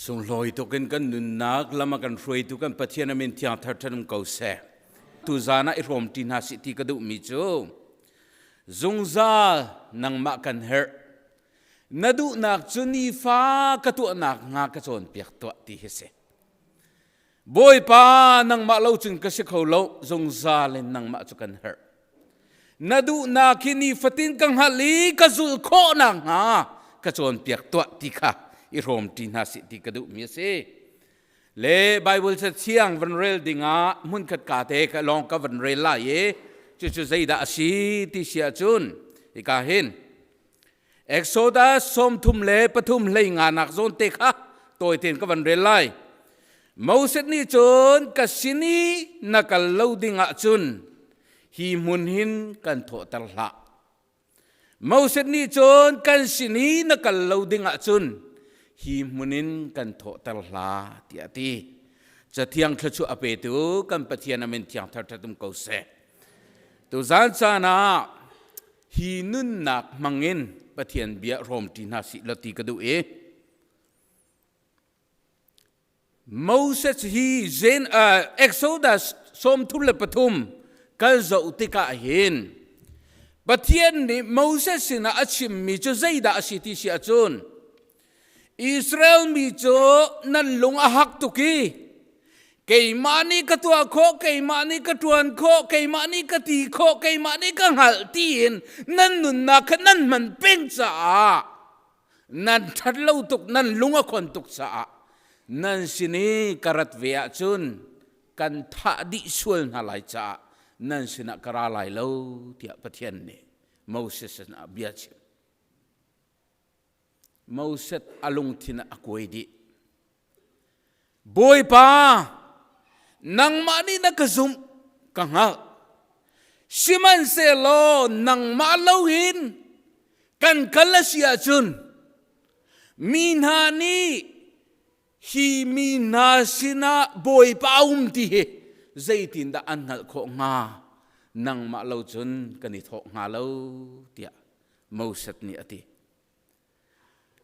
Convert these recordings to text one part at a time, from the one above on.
Sunglawi tuk in kan nunnak lam a kan hruaitu kan Pathian a min thiang thar ṭhan um ko seh. Tuzan ah i hrawm ṭi hna sih ti ka duhmi cu zungzal nangmah kan herh. Na duhnak cu nifa ka tuahnak hnga ka cawnpiak tuah ti hi si. Bawipa nangmah lo cun ka si kho lo zungzal in nangmah cu kan herh. Na duhnak hi nifatin ka hngalh i ka zulh khawh nakhnga ka cawnpiak tuah ti kha i hrawm ṭi hna sih ti ka duhmi a si. Le Bible cathiang van rel dingah hmunkhat ka te ka lawng ka van rel lai i cucu zeidah a si ti si ahcun hika hin Exodus 33 hleinga nak zawn te kha tawi tein ka van rel lai. Moses nih cun ka sin i na kal lo ding ahcun hi hmun hin kan thawhter hlah. Moses nih cun kan sin i na kal lo ding ahcun hi hmun in kan thawhter hlah tiah a ti. Cathiang thluachuah a petu kan Pathian a min thiang thar ṭhat um ko seh. Tuzan caan ah hi nunnak hmangin Pathian bia hrawmṭi hna sih law ti ka duh i Moses hi Zen Exodus 33 kal zoh tikah hin Pathian nih Moses sinah a chimmi cu zeidah a si ti si ahcun Israel mi cu nan lung a hak tuk i keimah nih ka tuah khawh, keimah nih ka ṭuan khawh, keimah nih ka ti khawh, keimah nih ka hngalh tiin nan nunnak kha nan hman peng caah nan ṭhat lo tuk, nan lung a khon tuk caah nan sin i ka rat ve ahcun kan thah dih sual hna lai caah nan sinah ka ra lai lo tiah Pathian nih Moses sinah bia chim. Moses a lungthin a kuai dih. Bawipa, nangmah nih na ka zumh ka hngalh. Sihmanhsehlaw nangmah loin kan kal a si ahcun mi hna nih hi mi hna sinah Bawipa a um ti hi zeitindah an hngalh khawh hnga? Nangmah lo cun kan i thawh hnga lo tiah Moses nih a ti.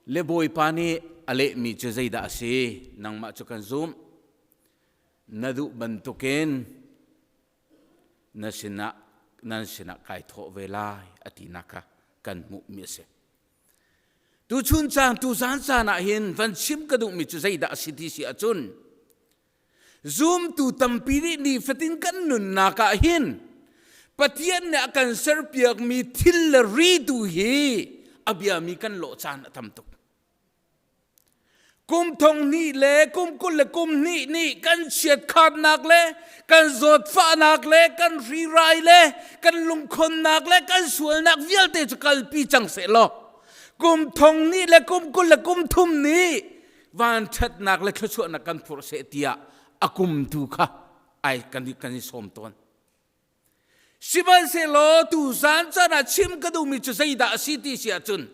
Le Bawipa nih a lehmi cu zeidah a si? Nangmah cu kan zumh. Na duh bantukin na sinah nan sinah kai thawh ve lai a tinak kha kan hmuhmi a si. Tuchun caan tuzan caan ah hin van chim ka duhmi cu zeidah a si ti si ahcun Zumtu tampi nih nifatin kan nunnak ah hin Pathian nih a kan serpiakmi thil le ri tu hi a biami kan lawh caan a tam tuk. Kum thong hnih le kum 20 le kum hnih nih kan chiatkhatnak le kan zawtfahnak le kan hrirai le kan lungkhonnak le kan sualnak vialte cu kalpi cang seh law kum thong hnih le kum 20 le kum thum nih vanṭhatnak le thluachuahnak kan phurh seh tiah a kum tu kha ai kan kan i sawm tawn. Sihmanhsehlaw tu zan caan ah chim ka duhmi cu zeidah a si ti si ahcun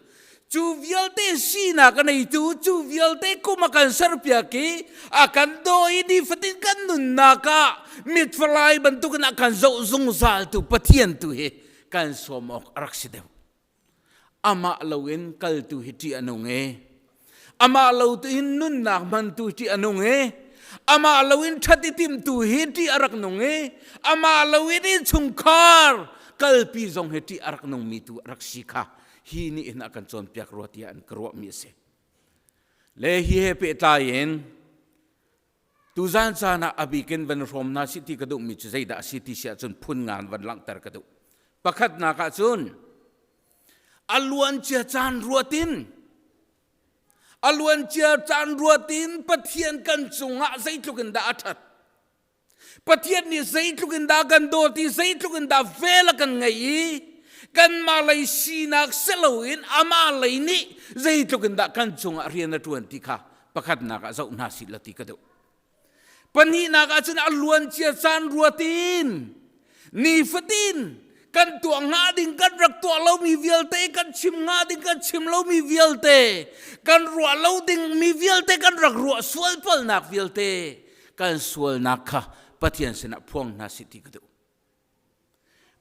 cu vialte sinak a neitu cu vialte kum a kan serpiak i a kan daw i nifatin kan nunnak ah mitfalai bantukin a kan zoh zungzal tu Pathian tu hi kan sawm awk a rak si deuh. Amah loin kaltu hi ṭih a nung e. Amah lo tu in nunnak hmantu ṭih a nung e. Amah loin ṭhat i timtu hi ṭih a rak nung e. Amah loin innchungkhar kalpi zong hi ṭih a rak nungmi tu a rak si kha hi nih hin a kan cawnpiak rua tiah an ka ruahmi a si. Le hi he pehtlai in tuzan caan ah a bik in van hrawm hna si ti ka duhmi cu zeidah a si ti si ahcun phun ngan van langhter ka duh. Pakhatnak ah cun a luancia caan ruatin a luancia caan ruatin Pathian kan cungah zeitluk in dah a ṭhat. Pathian nih zeitluk in dah kan dawt i zeitluk in dah vel a kan ngeih i kanmah lei sinak si loin amah lei nih zeitluk in dah kan cungah rian a ṭuan ti kha pakhatnak ah zoh hna sih law ti ka duh. Pahnihnak ah cun a luancia caan ruatin nifatin kan tuah hnga ding kan rak tuah lomi vialte kan chim hnga ding kan chim lomi vialte kan ruah lo ding mi vialte kan rak ruah sual palnak vialte kan sualnak kha Pathian sinah phuang hna sih ti ka duh.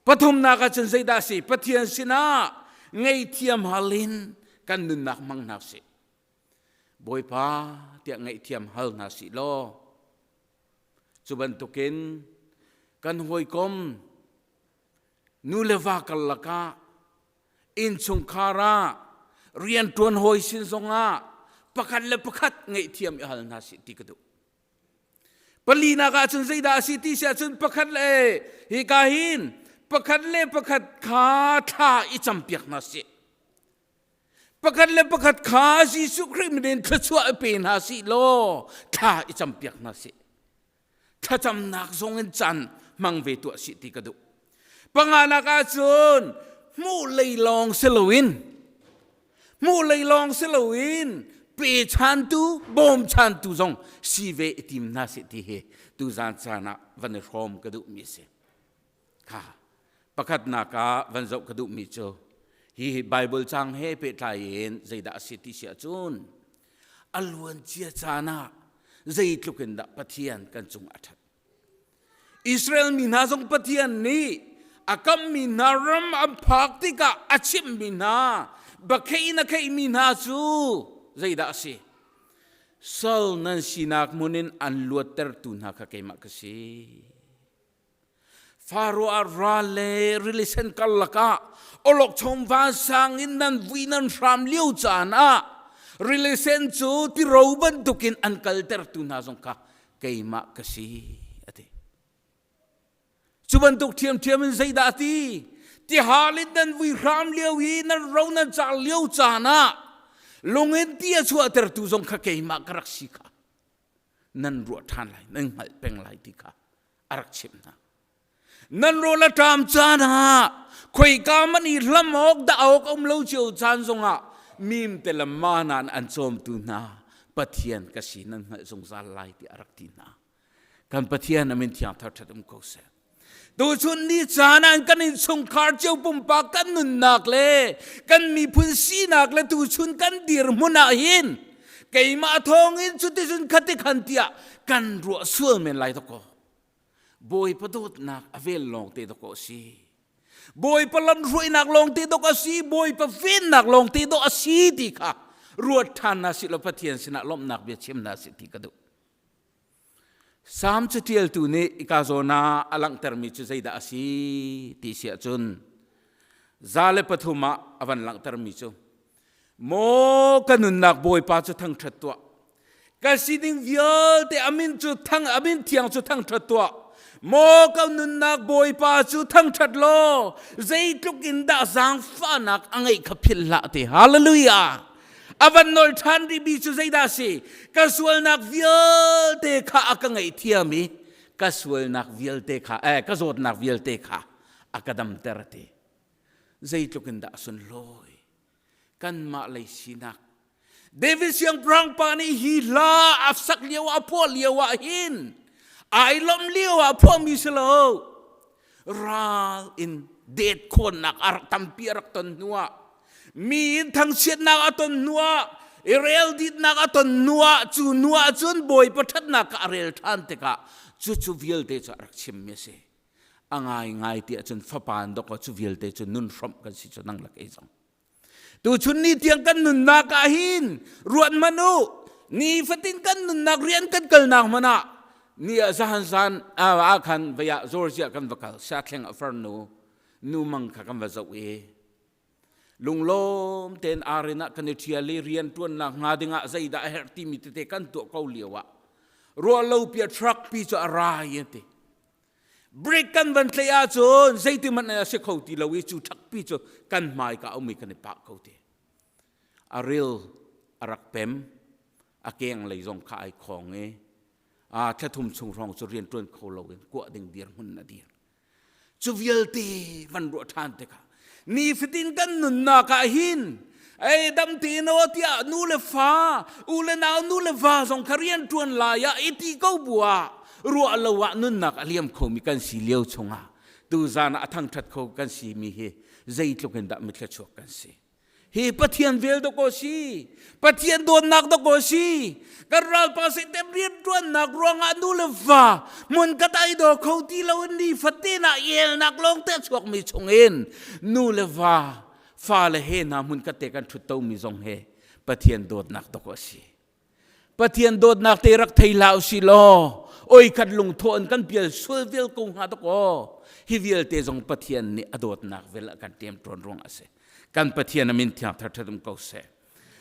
Pathumnak ah cun zeidah si? Pathian sinah ngaihthiam hal in kan nunnak hmang hna sih. Bawipa tiah ngaihthiam hal hna sih law cu bantukin kan hawikom nu le va karlak ah innchungkhar ah rianṭuan hawi sin zongah pakhat le pakhat ngaihthiam i hal hna sih ti ka duh. Palinak ah cun zeidah a si ti si ahcun pakhat le hika hin pakhat le pakhat kha thla i campiak hna sih. Pakhat le pakhat kha Jesuh Khrih min in thluachuah i pe hna sih law thla i campiak hna sih. Thlacamnak zong in caan hmang ve tuah sih ti ka duh. Panganak ah cun hmuh lei lawng si loin hmuh lei lawng si loin pe chantu bawm chantu zong si ve i tim hna sih ti hi tuzan caan ah van i hrawm ka duhmi si. Kha pakhatnak ah van zoh ka duhmi cu hi Bible cang he pehtlai in zeidah a si ti si ahcun a luancia caan ah zeitluk in dah Pathian kan cung a ṭhat. Israel mi hna zong Pathian nih a kammi hna ram an phak tikah a chimhmi hna bakheih in a kheihmi hna cu zeidah a si? Sal nan sinak hmun in an luattertu hna kha keimah ka si. Faro ah ral le rili sen karlak ah awlokchong vansang in nan vui nan hram lio caan ah rili sen cu tiro bantukin an kaltertu hna zong kha keimah ka si a ti. Cu bantuk ṭhiamṭhiam in zeidah a ti? Tihal in nan vui hram lio i nan ro nan car lio caan ah lung in ti a chuahtertu zong kha keimah ka rak si kha nan ruah ṭhan lai, nan hngalh peng lai ti kha a rak chimh hna. Nan rawl a ṭam caan ah khoika man i hlam awk dah awk um lo cio caan zongah mim te le mana an cawmtu hna Pathian ka si nan hngalh zungzal lai ti a rak ti hna. Kan Pathian a min thiang thar ṭhat um ko seh. Tuchun ni caan ah kan innchungkhar cio pumpak kan nunnak le kan miphun sinak le tuchun kan dirhmun ah hin keimah thawngin cuticun khati khan tiah kan ruah sual men lai dakaw. Bawipa dawtnak a vel lawng te dakaw a si. Bawipa lamhruainak lawng te dawk a si, Bawipa vennak lawng te dawk a si ti kha ruat ṭhan na si lo Pathian sinah lawmhnak bia chim na si ti ka duh. Salm caṭialtu nih ika zawn ah a langhtermi cu zeidah a si ti si ahcun 103 ah a van langhtermi cu Maw ka nunnak Bawipa cu thangṭhat tuah ka sining vialte a min cu thang a min thiang cu thangṭhat tuah maw ka nunnak Bawipa cu thangṭhat law zeitluk in dah zaangfahnak a ngeih kha philh hlah te hallelujah A van nawl ṭhan rihmi cu zeidah a si? Ka sualnak vialte kha a ka ngaihthiam i ka sualnak vialte kha, eh, ka zawtnak vialte kha a ka damter a ti. Zeitluk in dah a sunlawi. Kanmah lei sinak. David siangpahrang pa nih hi hla a sak lio a phuah lio ah hin ai lawmh lio ah phuahmi si lo. Ral in det khawnnak a rak tampi a rak ton hnuah mi in thangchiatnak a ton hnuah i relditnak a ton hnuah cu hnuah cun Bawipa ṭhatnak kha a rel ṭhan tikah cucu vialte cu a rak chimmi a si. A ngaingai ti ahcun fapa in dawk cu vialte cu nun hrawmh kan si cu nang le kei zong. Tuchun ni tiang kan nunnak ah hin ruat hmanh u nifatin kan nunnak rian kan kalnak hmanh ah ni ah zahan zan ah khan vei ah Georgia kan va kal siathleng a farnu nu mang kha kan va zoh i lunglawm tein arin ah kan i ṭhial i rian ṭuannak hnga dingah zeidah a herh timi tete kan tuah ko lio ah ruah lo pia truck pi cu a ra i ti Break kan van tlaih ahcun zeiti hmanh a si kho ti lo i cu ṭhakpi cu kan hmai ka um i kan i pah kho ti. A ril a rak pem, a keng lei zong kha ai khong i a thlathum chung hrawng cu rian ṭuan kho loin kuah ding dirhmun a dir. Cu vialte van ruah ṭhan tikah nifatin kan nunnak ah hin ei dam te no tiah nu le fa u le nau nu le va zong kha rian ṭuan lai ah i ti ko bu ah ruah lo ah nunnak a liam khomi kan si lio chungah tuzan ah a thangṭhat kho kan si mi hi zeitluk in dah mithluachuak kan si Hi Pathian vel dawk si. Pathian dawtnak dawk si. Kan ralpa Satan rianṭuannak ruangah nu le va hmun ka tai daw kho ti lo in ni fatin ah elnak lawng te chuakmi chungin nu le va fale he hna hmun ka te kan ṭhut tomi zong he Pathian dawtnak dawk si. Pathian dawtnak te rak thei hlah usih law oi khat lungthawh in kan pial sual vial ko hnga tuk aw. Hi vialte zong Pathian nih a dawtnak vel a kan ṭem ṭawn ruang a si. Kan Pathian a min thiang thar ṭhat um ko seh.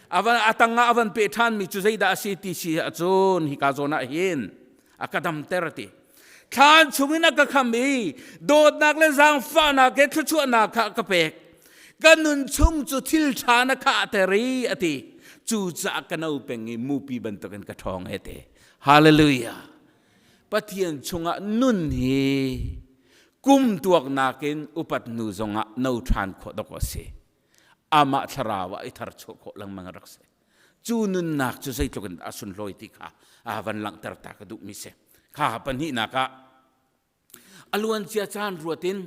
Avan atang ah avan pe ṭhan mi cu zeidah a si ti si ahcun hika zawn ah hin a ka damter ti. Thlan chungin a ka kham i dawtnak le zaangfahnak he thluachuahnak kha a ka pek. Ka nun chung cu thil ṭha na khahter i a ti. Cucaah ka no peng i mupi bantukin ka ṭhawng he ti. Hallelujah. Pathian chungah nun hi kum tuaknak in upat hnu zongah no ṭhan khawh dawk a si. Amah thlarau ah i tharchuah khawh lengmang a rak si. Cu nunnak cu zeitluk in a sunlawi ti kha a van langhter ta ka duhmi si. Kha pahnihnak ah a luancia caan ruat in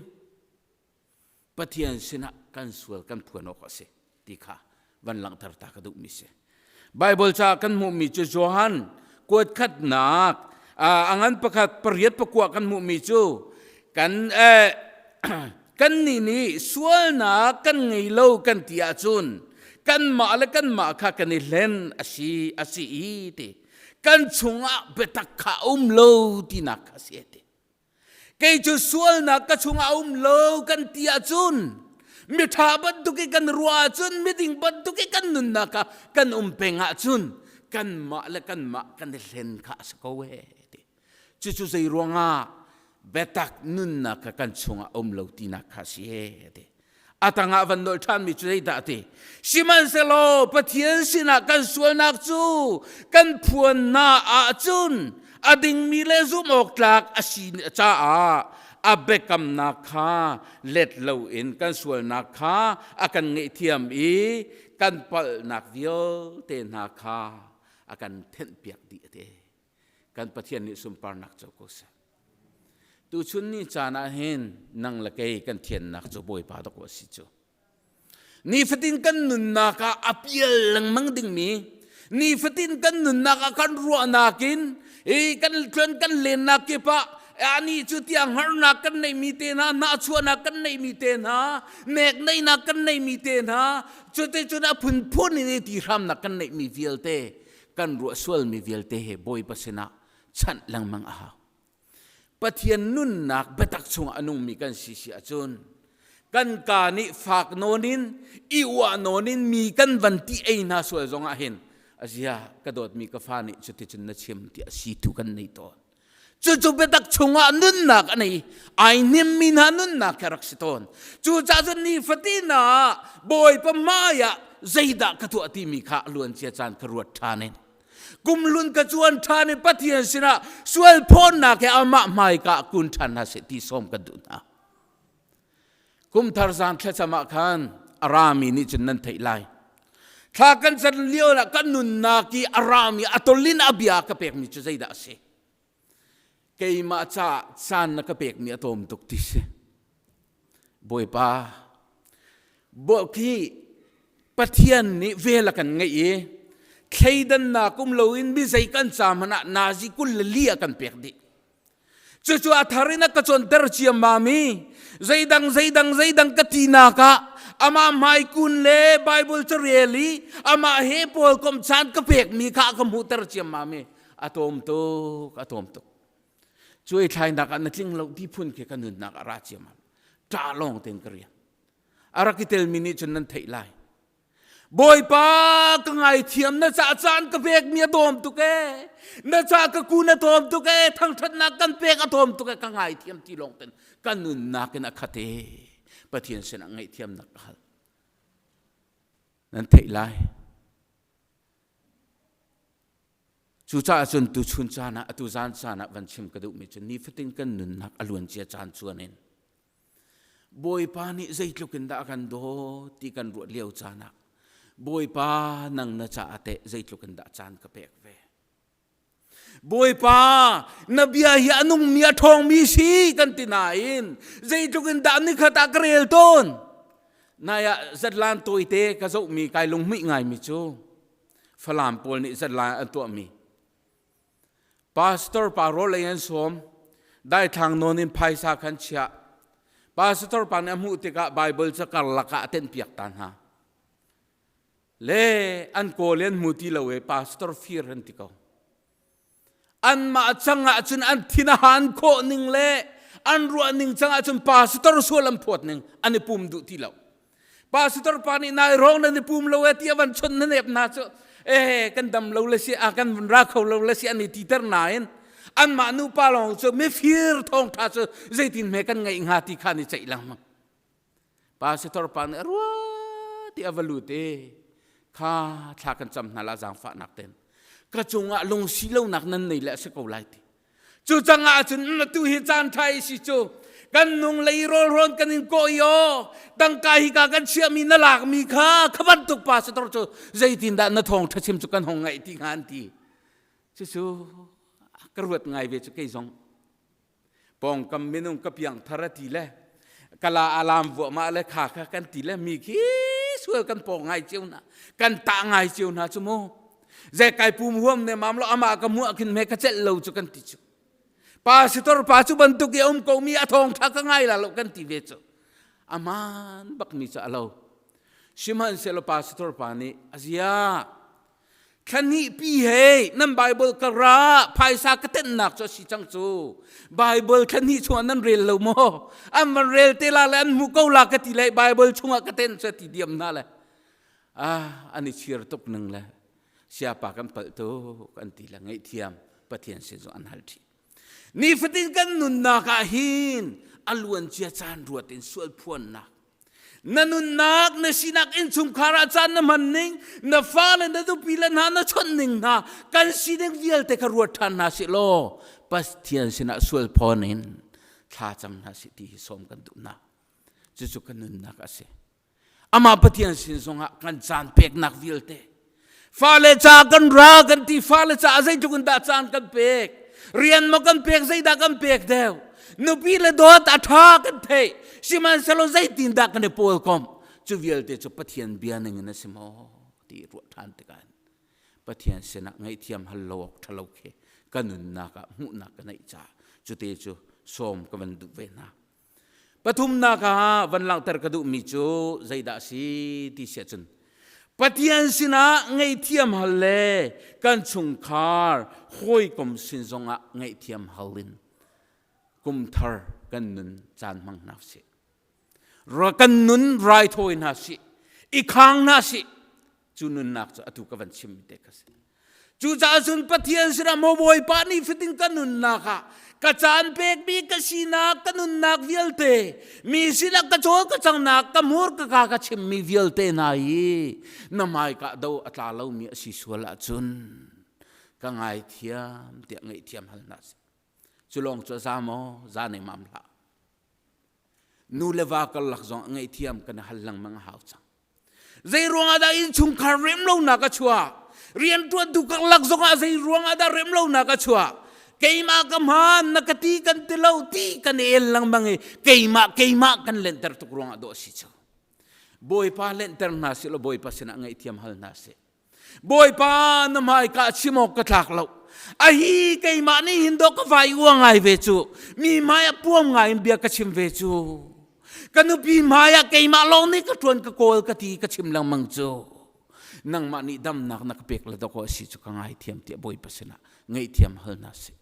Pathian sinah kan sual kan phuan awk a si ti kha van langhter ta ka duhmi si. Bible ca kan hmuhmi cu Johan kuat khatnak a ngan pakhat pariat pakua kan hmuhmi cu kan kan nih nih sualnak kan ngei lo kan ti ahcun kanmah le kanmah kha kan i hlen a si a si i ti kan chungah biatak kha a um lo tinak kha si ti. Kei cu sualnak ka chungah a um lo kan ti ahcun miṭha bantuk i kan ruah ahcun miding bantuk i kan nunnak kha kan um peng ahcun kanmah le kanmah kan i hlen kha a si ko ee ti. Cucu zei ruangah biatak nunnak kha kan chungah a um lo tinak kha a si ee ti. A tangah van nolh ṭhanmi cu zeidah a ti? Sihmanhsehlaw Pathian sinah kan sualnak cu kan phuannak ahcun a dingmi le zumh awk tlak a si caah a biakamnak kha let loin kan sualnak kha a kan ngaihthiam i kan palhnak vialte hna kha a kan thenhpiak dih a ti. Kan Pathian nih sunparnak co ko seh. Tuchun ni caan ah hin nang le kei kan thiannak cu Bawipa dawk a si cu. Nifatin kan nunnak ah a pial lengmang dingmi, nifatin kan nunnak ah kan ruahnak in, i kan tluan kan lennak kip ah ani cu tiang hngarnak kan neihmi te hna, hnahchuahnak kan neihmi te hna, nek neihnak kan neihmi te hna, cuticun a phunphun in ti hramnak kan neihmi vialte kan ruah sualmi vialte he Bawipa sinah chanh lengmang a hau. Pathian nunnak biatak chungah a nungmi kan si si ahcun kan ka nih fak nawn in i uah nawn in mi kan van ti ei hna sual zongah hin azia ka dawtmi ka fa nih cuticun na chim tiah situ kan nei tawn. Cucu biatak chungah nunnak a nei ai hnemmi hna nunnak kha rak si tawn. Cucaah cun nifatin ah Bawipa hmai ah zeidah ka tuah timi kha a luancia caan ka ruat ṭhan in kumhlun ka cuan ṭhan in Pathian sinah sual phawnnak he amah hmaika kun ṭhan hna seh ti sawm kan duh hna. Kumthar zan thlacam ah khan a rami nih cun nan theih lai. Thla kan can lio ah kan nunnak i a rami a tolin a bia ka pekmi cu zeidah a si? Keimah caah caan na ka pekmi a tlawm tuk ti si. Bawipa, khi Pathian nih vel a kan ngeih i thleidannak um loin mi zei kan ca hmanh ah nazi 24 a kan pek dih. Cucu a thar in a ka cawnter ciammam i zeidang zeidang zeidang ka tinak ah amah hmaikun le Bible carel i amah he pawl kom caan ka pekmi kha a ka hmuhter ciammam i a tawm tuk a tawm tuk. Cuai thlainak ah na tling lo ti phun khi ka nunnak a ra ciammam. Ṭah lawng tein ka rian. A rak i telmi nih cun nan theih lai. Bawipa ka ngaithiam na ca caan ka pekmi a dawm tuk ee na ca ka kun a dawm tuk ee thangṭhatnak kan pek a dawm tuk ee ka ngaithiam ti lawng ten ka nunnak in a khat ee Pathian sinah ngaihthiamnak ka hal nan theih lai Cucaah cun tuchun caan ah atu zan caan ah van chim ka duhmi cu nifatin kan nunnak a luancia caan cuan in Bawipa nih zeitluk in dah a kan dawt ti kan ruat lio caan ah Bawipa nang na caah teh zeitluk in dah caan ka pek ve. Bawipa na bia hi a nungmi a ṭhawngmi si kan ti nain zeitluk in dah nikhat ah ka rel tawn. Nai ah zatlan tawite ka zohmi kai lunghmuih ngaimi cu Falam pawl nih zatlan an tuahmi. Pastor pa rawl ei an sawm. Daithlang nawn in phaisa khan chiah. Pastor pa nih a hmuh tikah Bible ca karlak ah a tenhpiak ta hna. Le an kawl i an hmu ti lo i pastor fir an ti ko. Anmah cang ahcun an thin a han khawh ning le an ruah ning cang ahcun pastor sual an phawt ning an i pum duh ti lo. Pastor pa nih nai rong nan i pum lo e ti a van chawnh na nep hna cu eh kan dam lo le si a kan ra kho lo le si an i titer nain anmah nupa lawng cu mifir thawngṭha cu zeitin hme kan ngeih hnga ti kha an i ceih lengmang. Pastor pa nih a rua ti a va lut i kha thla kan cam hna la zaangfahnak ten ka cungah lungsi lonak nan nei le a si ko lai ti. Cu cangah cun atu hi caan ṭha i si cu kan nung lei rawlrawn kan in kawh i aw tangka hi ka kan chiahmi na lakmi kha kha bantuk pastor cu zeitindah na thawngṭha chim cu kan hong ngaih ti hnga an ti. Cucu ka ruat ngai ve cu kei zong. Pawngkam minung ka piangthar a ti le kala alam vuahmah le kha kha kan ti le mi khi sual kan paw ngai cio hna kan tah ngai cio hna cu mu zei kai pum huam ne mam lo amah ka muah khin me ka celh lo cu kan ti cu pastor pa cu bantuk i um ko mi a thawng tha ka ngai la lo kan ti ve cu aman bak mi cu alo sihmanhsehlaw pastor pa nih azia Thlahnih pi he nan Bible ka ra phaisa ka tenhnak cu a si cang cu. Bible thlahnih chungah nan rel lo maw? An van rel te la le an hmu ko la ka ti le Bible chungah ka tenh cu a ti diam hna le. Ah, an i chir tuk ning le siapa kan palh tuk an ti le ngaihthiam Pathian sin zong an hal ṭhi. Nifatin kan nunnak ah hin a luancia caan ruat in sual phuannak na nunnak na sinak innchungkhar ah caan na hman ning na fale na nupi le hna na chawnh ning hna kan sining vialte kha ruat ṭhan hna sih law Pathian sinah sual phawn in thla cam hna sih ti hi sawm kan duh hna cucu kan nunnak a si amah Pathian sin zongah kan caan peknak vialte fale ca kan ra kan ti fale ca zeitluk in dah caan kan pek rian maw kan pek zeidah kan pek deuh nupi le dawt a ṭha kan theih sihmanhsehlaw zeitin dah kan i pawl kom cu vialte cu Pathian bia ning in a si maw ti ruah ṭhan tikah Pathian sinah ngaihthiam hal lo awk ṭhalo khi ka nunnak ah hmuhnak ka neih caah cute cu sawm ka van duh ve hna Pathumnak ah van langhter ka duhmi cu zeidah a si ti si ahcun Pathian sinah ngaihthiam hal le kan chungkhar hawikom sin zongah ngaihthiam hal in kumthar kan nun caan hmang hna usih. Kan nun raithawi hna sih, i khang hna sih, cu nunnak cu atu ka van chimmi te kha si cucaah cun Pathian sinah maw Bawipa nih fitin ka nunnak ah ka caan pekmi ka sinak ka nunnak vialte mi sinah ka cawl ka cangnak ka hmur ka ka ka chimmi vialte hna hi na hmaika do a tla lomi a si sual ahcun ka ngaithiam tiah ngaihthiam hal hna sih cu lawng cu a za maw za ne mam hlah nu le va karlak zong a ngaihthiam kan hal lengmang a hau cang Zei ruangah dah innchungkhar remlonak a chuah? Rianṭuantu karlak zongah zei ruangah dah remlonak a chuah? Keimah ka hmaan na ka ti kan ti lo ti kan el lengmang i keimah keimah kan lenter tuk ruangah dawh a si cu. Bawipa lenter hna sih law Bawipa sinah ngaihthiam hal hna sih. Bawipa na hmaika chim awk ka tlak lo. A hi keimah nih hin dawh ka vai ua ngai ve cu. Mi hmai ah puam ngai in bia ka chim ve cu. Ka nupi hmai ah keimah lawng nih ka ṭuan ka kawl ka ti ka chim lengmang cu. Nangmah nih damnak na ka pek le dawkaw a si cu ka ngaithiam tiah Bawipa sinah ngaihthiam hal hna sih.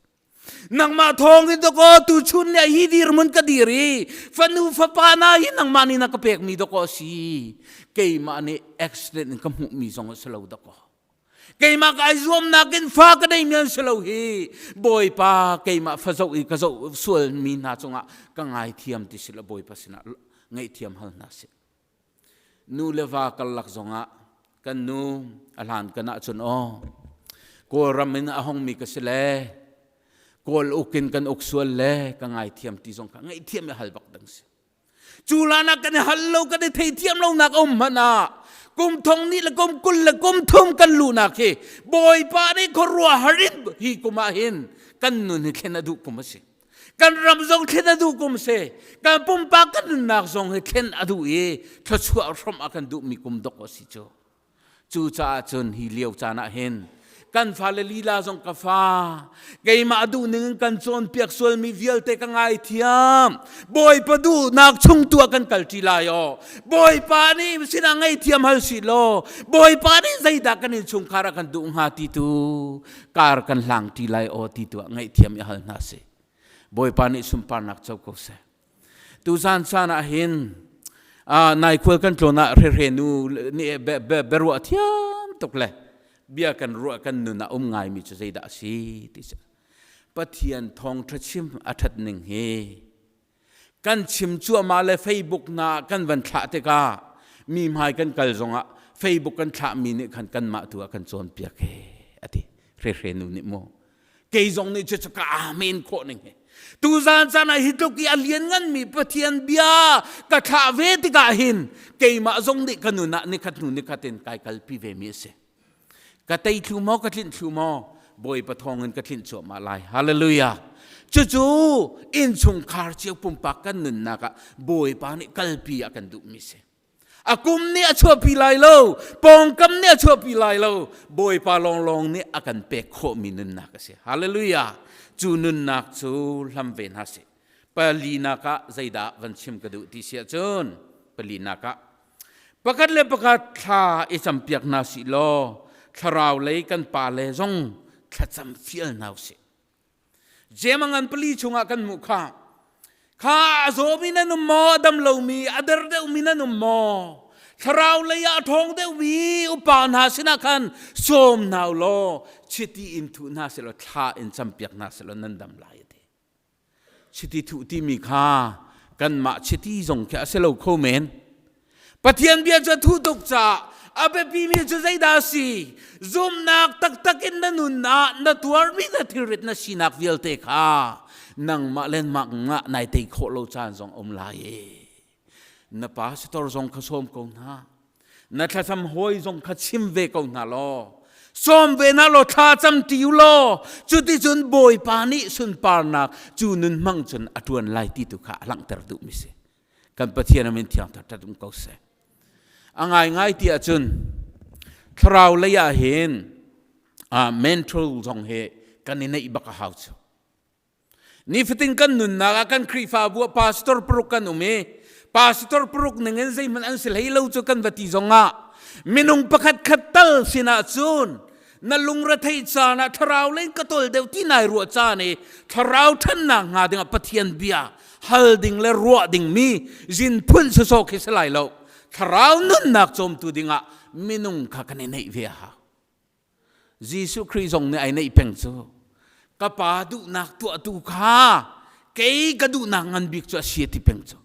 Nangmah thawng in dawkaw tuchun le hi dirhmun ka dir i fanu fapa na hi nangmah nih na ka pekmi dawkaw a si. Keimah nih accident in ka hmuhmi zong a si lo dawkaw. Keimah ka ai zuamnak in fa ka neimi an si lo hi. Bawipa keimah fa zoh i ka zoh sualmi hna cungah ka ngaithiam ti si lo Bawipa sinah ngaihthiam hal hna sih. Nu le va karlak zongah kan nu a hlan kan ahcun aw Kawlram in a hongmi ka si le Kawl uk in kan uk sual le ka ngaithiam ti zong kha ngaihthiam i hal bak ding si. Cu lan ah kan i hal lo kan i theithiam lonak a um hmanh ah kum thong nih le kum 20 le kum thum kan luhnak hi Bawipa nih khuaruahhar in hi kum ah hin kan nun hi thlen a duh kum a si. Kan ram zong thlen a duh kum si. Kan pumpak kan nunnak zong hi thlen a duh i thluachuah hrawmh a kan duhmi kum dok a si cu. Cucaah cun hi lio caan ah hin Kan fale lila zong ka fa. Keimah duhning in kan cawnpiak sualmi vialte ka ngaithiam. Bawipa duhnak chung tu ah kan kalṭi lai aw. Bawipa nih sinah ngaihthiam hal si law, Bawipa nih zeidah kan innchungkhar ah kan duh hnga ti tu kar kan hlang ṭi lai aw ti tu ah ngaihthiam i hal hna si. Bawipa nih sunparnak co ko seh. Tuzan caan ah hin nai khual kan tlawn ah hrehre nu nih biaruah thiam tuk le bia kan ruah kan nun ah um ngaimi cu zeidah a si ti si. Pathian thawngṭha chim a ṭhat ning hi kan chim cuahmah le Facebook na kan van thlah tikah mi hmai kan kal zongah Facebook kan thlahmi nih khan kanmah tu ah kan cawnpiak he a ti hrehre nu nih mu Kei zong nih cucu ka amen khawh ning hi. Tuzan caan ah hi tluk i a liannganmi Pathian bia ka thlah ve tikah hin keimah zong nih ka nun ah nikhat hnu nikhat in kai kalpi ve mi a si. Ka tei thlu maw ka tlinh thlu maw Bawipa thawng in ka tlinh cuahmah lai. Hallelujah. Cucu innchungkhar cio pumpak kan nunnak ah Bawipa nih kalpi a kan duhmi si. A kum nih a chuahpi lai lo, pawngkam nih a chuahpi lai lo, Bawipa lawnglawng nih a kan pek khawhmi nunnak a si. Hallelujah! Cu nunnak cu hlam ve hna sih. Palinak ah zeidah van chim ka duh ti si ahcun, palinak ah pakhat le pakhat thla i campiak hna sih law, thlarau lei kan pa le zong thlacam fial hna usih. Jeim a ngan pali chungah kan hmuh kha. Kha a zawmi nan um maw, a dam lomi, a der deuhmi nan um maw? Thlarau lei ah a ṭhawng deuhmi upa hna sinah khan sawm hna u law chiti in thuh hna sehlaw thla in campiak hna sehlaw nan dam lai a ti. Chiti thuh timi kha kanmah chiti zong khi a si lo kho men. Pathian bia cu a thuh tuk caah a biapimi cu zeidah a si? Zumhnak taktak in na nun ah na tuarmi na thilrit na sinak vialte kha nangmah le nangmah nai tei khawh lo caan zong um lai i na pastor zong kha sawm ko hna na thlacam hawi zong kha chim ve ko hna law sawm ve hna law thla cam ti u law cuticun Bawipa nih sunparnak cu nun hmang cun a ṭuan lai ti tu kha a langhter duhmi si. Kan Pathian a min thiang thangṭhat um ko seh. A ngaingai ti ahcun thlarau lei ah hin mental zong hi kan i neih bak a hau cu. Nifatin kan nunnak ah kan Khrihfabu ah pastor paruk kan um i pastor paruk ning in zeihmanh an si hlei lo cu kan va ti zong ah minung pakhat khat tal sinah cun na lungretheih caan ah thlarau lei ka tol deuh ti nai ruah caan i thlarau ṭhannak hnga dingah Pathian bia hal ding le ruah ding mi zin phun sawsawh khi si lai lo thlarau nunnak cawmtu dingah minung kha kan i neih ve a hau Jesuh Khrih zong nih ai neih peng cu ka pa duhnak tuahtu kha kei ka duhnak ngan bik cu a si ti peng cu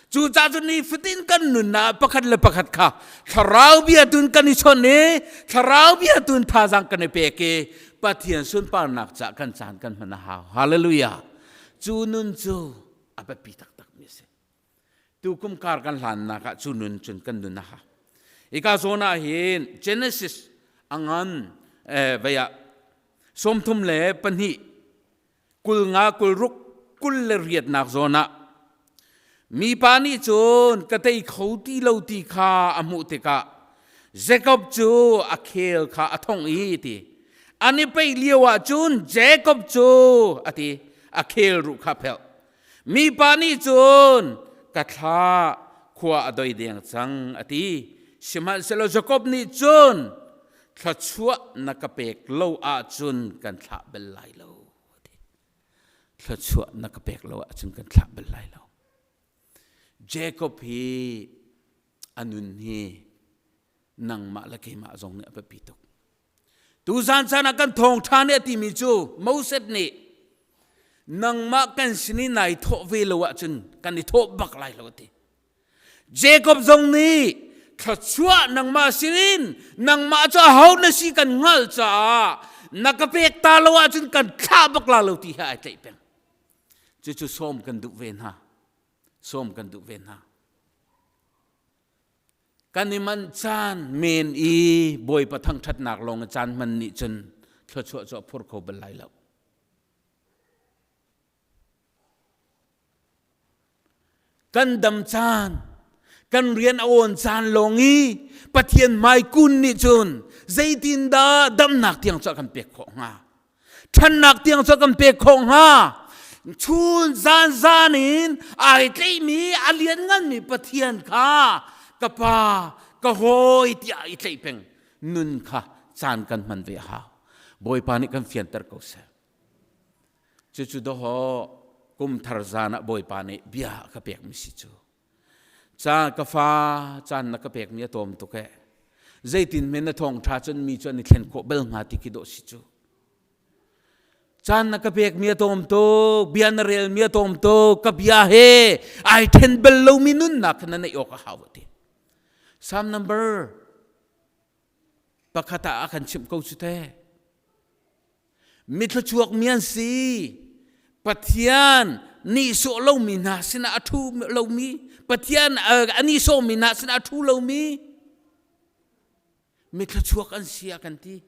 Cucaah cun nifatin kan nunnak pakhat le pakhat kha thlarau bia tun kan i chawnh i thlarau bia tun thazaang kan i pek i Pathian sunparnak caah kan caan kan hman a hau. Hallelujah. Cu nun cu a biapi taktak mi a si. Tukum kar kan hlannak ah cu nun cun kan nun a hau. Hika zawn ah hin Genesis a ngan vei ah 32 50 60 28nak zawn ah mipa nih cun ka tei kho ti lo ti kha a hmuh tikah Jakob cu a khel kha a thongh i ti an i peih lio ah cun Jakob cu a ti a khel ruh kha phelh mipa nih cun ka thla khua a doi deng cang a ti sihmanhsehlaw Jakob nih cun thluachuah na ka pek lo ahcun kan thlah bal lai lo thluachuah na ka pek lo ahcun kan thlah bal lai lo Jacob hi a nun hi nangmah le keimah zong nih a biapi tuk tuzan caan ah kan thawngṭha nih a timi cu Moses nih nangmah kan sin i nai thawh ve lo ahcun kan i thawh bak lai lo a ti Jacob zong nih thluachuah nangmah sinin nangmah cu aho na si kan hngalh caah na ka pek ta lo ahcun kan thlah bak la lo ti he ai tlaih peng. Cucu sawm kan duh ve hna. Sawm kan duh ve hna. Kan i manh caan men i Bawipa thangṭhatnak lawng i caan hman nih cun thluachuah cu a phur kho bal lai lo. Kan dam caan, kan rian a awn caan lawng i Pathian hmai kun nih cun Zeitindah damnak tiang cu a kan pek khawh hnga? Ṭhannak tiang cu a kan pek khawh hnga? Chun zan zan in ai tleihmi a liannganmi Pathian kha ka pa, ka hawi tiah i tleih peng nun kha caan kan hman ve a hau. Bawipa nih kan fianter ko seh. Cucu dawhaw kum thar zan ah Bawipa nih bia a ka pekmi si cu. Ca ka fa caan na ka pekmi a tlawm tuk eh. Zeitin men na thawngṭha cun mi cu an i thlen khawh bal hnga ti khi dawh si cu. Caan na ka pekmi a tlawm tuk, bia na relmi a tlawm tuk, ka bia he ai ṭhen bal lomi nunnak kha na neih awk a hau a ti. Psalm number pakhat ah a kan chimh ko cu teh. Mithluachuak mi an si. Pathian nihsawh lomi hna sinah a ṭhu lomi, Pathian a nihsawhmi hna sinah a ṭhu lomi mithluachuak an si a kan ti.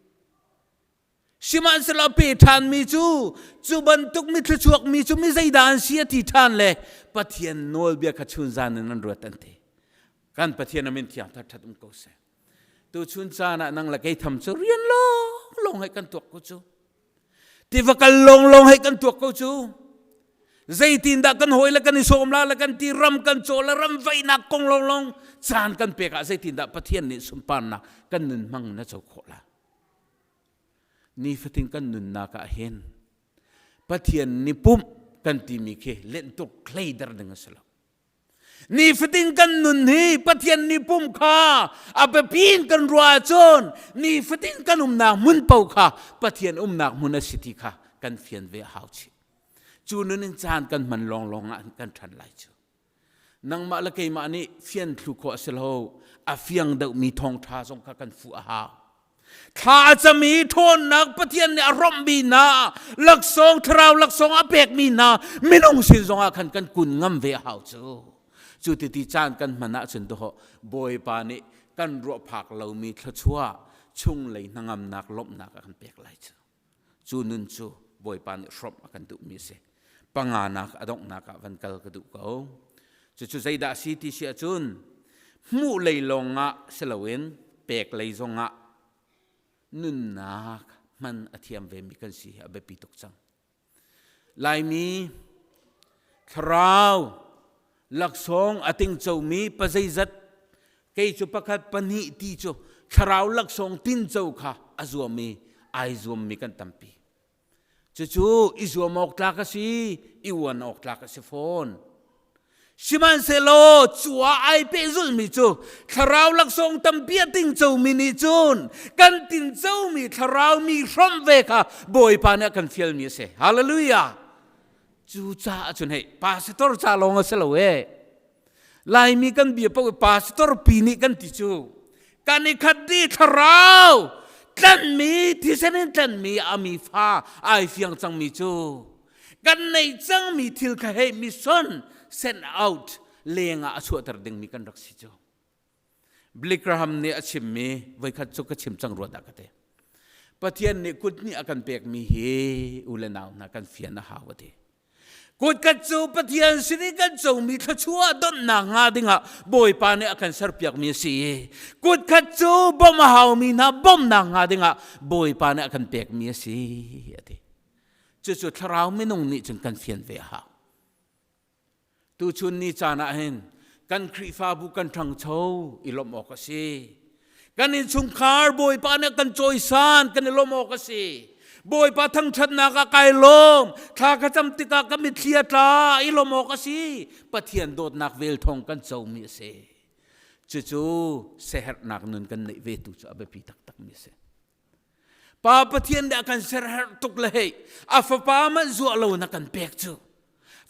Sihmanhsehlaw pe ṭhanmi cu cu bantuk mithluachuak mi cu mi zeidah an si a ti ṭhan le Pathian nawlbia kha chunzan in an ruat an ti. Kan Pathian a min thiang thar ṭhat um ko seh. Tuchun caan ah nang le kei tham cu rian lawnglawng hei kan tuak ko cu. Tiva kal lawnglawng hei kan tuak ko cu. Zeitindah kan hawi le kan i sawm la le kan ti ram kan caw le ram vaihnak kong lawnglawng caan kan pek ah zeitindah Pathian nih sunparnak kan nun hmang na co khawh la. Nifatin kan nunnak ah hin Pathian ni pumh kan timi khi lentuk hleider ding a si lo. Nifatin kan nun hi Pathian ni pum kha a biapi in kan ruah ahcun nifatin kan umnak hmun paoh kha Pathian umnak hmun a si ti kha kan fian ve a hau chih. Cu nun in caan kan hman lawnglawng ah kan ṭhan lai cu. Nangmah le keimah nih fian thlu khawh a si lo. A fiang deuhmi thawngṭha zong kha kan fuh a hau. Thla a cam i ṭhawnnak Pathian nih a romhmi hna laksawng thlarau laksawng a pekmi hna minung sin zongah khan kan kun ngam ve a hau cu. Cu ti ti caan kan hman ahcun dawh Bawipa nih kan ruah phak lomi thluachuah chunglei hnangamnak lawmhnak a kan pek lai cu. Cu nun cu Bawipa nih hrawmh a kan duhmi a si. Panganak a donghnak ah van kal ka duh ko. Cucu zeidah a si ti si ahcun hmuh lei lawngah si loin pek lei zongah nunnak hman a thiam vemi kan si hi a biapi tuk cang. Laimi thlarau laksawng a tingcomi pazeizat kei cu pakhat pahnih ti cu thlarau laksawng tinco kha a zuam i ai zuammi kan tampi. Cucu i zuam awk tlak a si, i uan awk tlak a si fawn. Sihmanhsehlaw cu ah ai pehzulhmi cu thlarau laksawng tampi a tingcomi nih cun kan tincomi thlarau mi hrawmh ve kha Bawipa nih a kan fialmi a si. Hallelujah! Cu caah cun hei pastor ca lawng a si lo ee. Laimi kan bia paoh pastor pi nih kan ti cu kan i khat dih thlarau tlanhmi thisen in tlanhmi a mi fa ai fiang cangmi cu kan neih cangmi thil kha hei mission send out leng ah a chuahter dingmi kan rak si cu. Billy Graham nih a chimmi voikhat cu ka chim cang rua dah ka ti. Pathian nih kut nih a kan pekmi hi u le nau hna kan fian a hau a ti. Kutkhat cu Pathian sin i kan comi thluachuah donhnak hnga dingah Bawipa nih a kan serpiakmi a si i kutkhat cu bawmh a haumi hna bawmhnak hnga dingah Bawipa nih a kan pekmi a si a ti. Cucu thlarau minung nih cun kan fian ve a hau. Tuchun ni caan ah hin kan Khrihfabu kan ṭhangcho i lawmh awk a si. Kan innchungkhar Bawipa nih kan cawisan kan i lawmh awk a si. Bawipa thangṭhatnak ah kai lawm. Thla ka cam tikah ka mitthli a tla i lawmh awk a si. Pathian dawtnak vel thawng kan comi a si. Cucu siaherhnak nun kan neih ve tu cu a biapi taktakmi a si. Pa Pathian nih a kan serherh tuk le hei a fapa man zuah lo na kan pek cu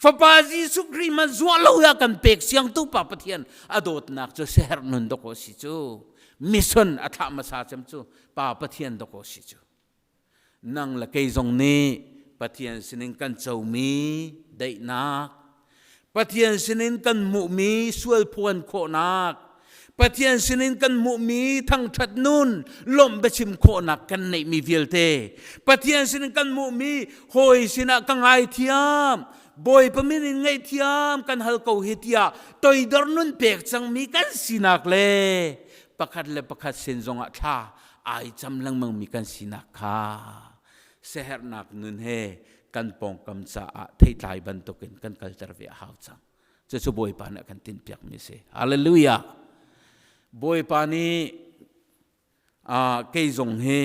fapa Jesuh Khrih man zuah lo ya kan pek siangtu pa Pathian a dawtnak cu seherh nun dawk si cu mission a thlah hmasa cem cu pa Pathian dawk si cu nang le kei zong nih Pathian sinin kan comi daihnak Pathian sinin kan hmuhmi sual phuan khawhnak, Pathian sinin kan hmuhmi thangṭhat nun, lawmh biachim khawhnak kan neihmi vialte, Pathian sinin kan hmuhmi hawi sinah ka ngaithiam, Bawipa min in ngaihthiam kan hal ko hi tiah toidor nun pek cangmi kan sinak le pakhat le pakhat sin zongah thla ai cam lengmang mi kan sinak kha siaherhnak nun he kan pawngkam caah theitlai bantukin kan kalter ve a hau cang. Cucu Bawipa nih a kan tinhpiakmi a si. Hallelujah! Bawipa nih kei zong hi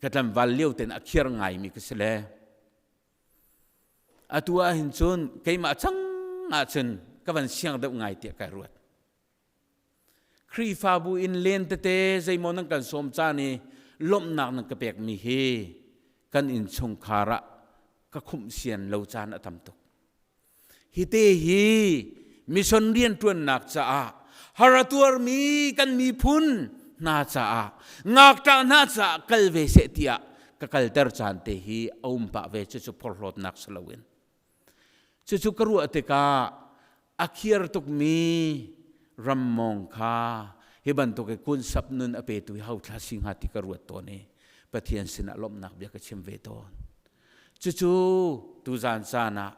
ka tlangval lio ten a khiar ngaimi ka si le atu ah hin cun keimah cang ahcun ka van siang deuh ngai tiah kai ruat. Khrihfabu in len tete zeimaw nan kan sawm caan i lawmhnak nan ka pekmi hi kan innchungkhar ah ka khumh sian lo caan a tam tuk. Hi te hi mission rianṭuannak caah har a tuarmi kan miphun hna caah ngakṭah hna caah kal ve seh tiah ka kalter caan te hi a um pah ve cucu phorhlawtnak si loin. Cucu ka ruah tikah a khiar tukmi rammawng kha hi bantuk i kunsap nun a petu hi hothla si hnga ti ka ruat tawn i Pathian sinah lawmhnak bia ka chim ve tawn. Cucu tuzan caan ah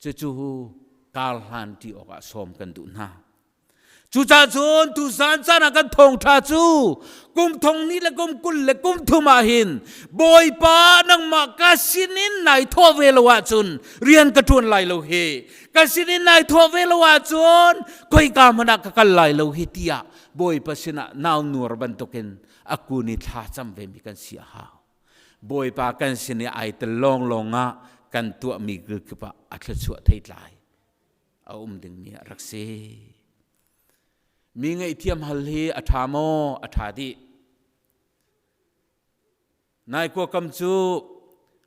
cucu kar hlan ṭi awkah sawm kan duh hna. Cucaah cun tuzan caan ah kan thawngṭha cu kum thong ni le kum 20 le kum thum ah hin Bawipa nangmah ka sinin nai thawh ve lo ahcun rian ka ṭuan lai lo hi, ka sinin nai thawh ve lo ahcun khoika hmanh ah ka kal lai lo hi tiah Bawipa sinah nau nuar bantukin a kun i thla cam vemi kan si a hau. Bawipa kan sin i ai tel lawnglawng ah kan tuahmi kip ah a thluachuah theitlai a um dingmi a rak si. Mi ngaihthiam hal hi a ṭha maw? A ṭha dih. Nai kuakam cu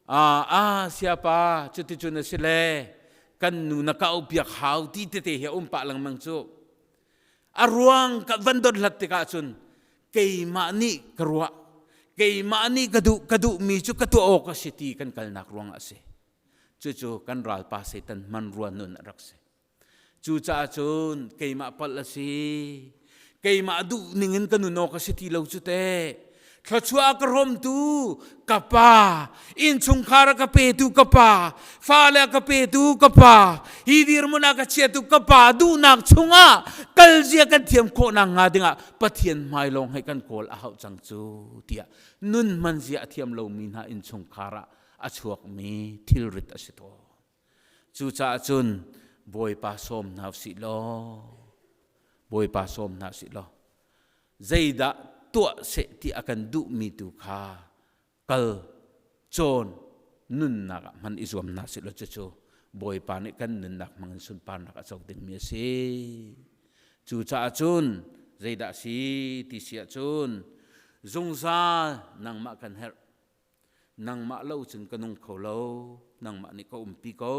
a siapa cuticun a si le kan nu na ka piak hau ti tete hi a um pah lengmang cu. A ruang ka van dot hlat tikah cun keimah nih ka ruah, keimah nih ka duh, ka duhmi cu ka tuah awk a si ti kan kalnak ruang a si. Cucu kan ralpa Satan hmanrua nun a rak si. Cucaah cun keimah palh a si. Keimah duh ningin ka nun awk a si ti lo cu teh. Thluachuah a ka hrawmtu ka pa, innchungkhar a ka petu ka pa, fale a ka petu ka pa, hi dirhmun a ka chiatu ka pa duhnak chungah kal zia kan thiam khawhnak hnga dingah Pathian hmai lawng hei kan kawl a hauh cang cu tiah nun hman zia a thiam lomi hna innchungkhar ah a chuakmi thilrit a si tawn. Cucaah cun Bawipa sawm hna usih law, Bawipa sawm hna usih law, zeidah tuah seh ti a kan duhmi tu kha kal cawn nunnak ah hman i zuam hna sih law cucu Bawipa nih kan nunnak hmangin sunparnak a co dingmi a si. Cucaah cun zeidah si ti si ahcun zungzal nangmah kan herh. Nangmah lo cun ka nung kho lo, nangmah nih ka umpi ko.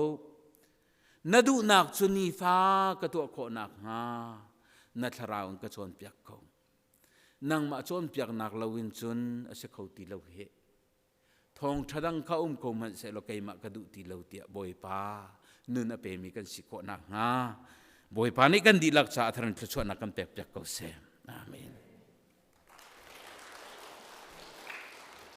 Na duhnak cu nifa ka tuah khawh nakhnga na thlarau in ka cawnpiak ko. Nangmah cawnpiaknak loin cun a si kho ti lo hih. Thawngṭha dang kha um ko hmanh sehlaw keimah ka duh ti lo tiah Bawipa nun a pemi kan si khawh nakhnga Bawipa nih kan dihlak caah a thar in thluachuahnak kan pekpiak ko seh.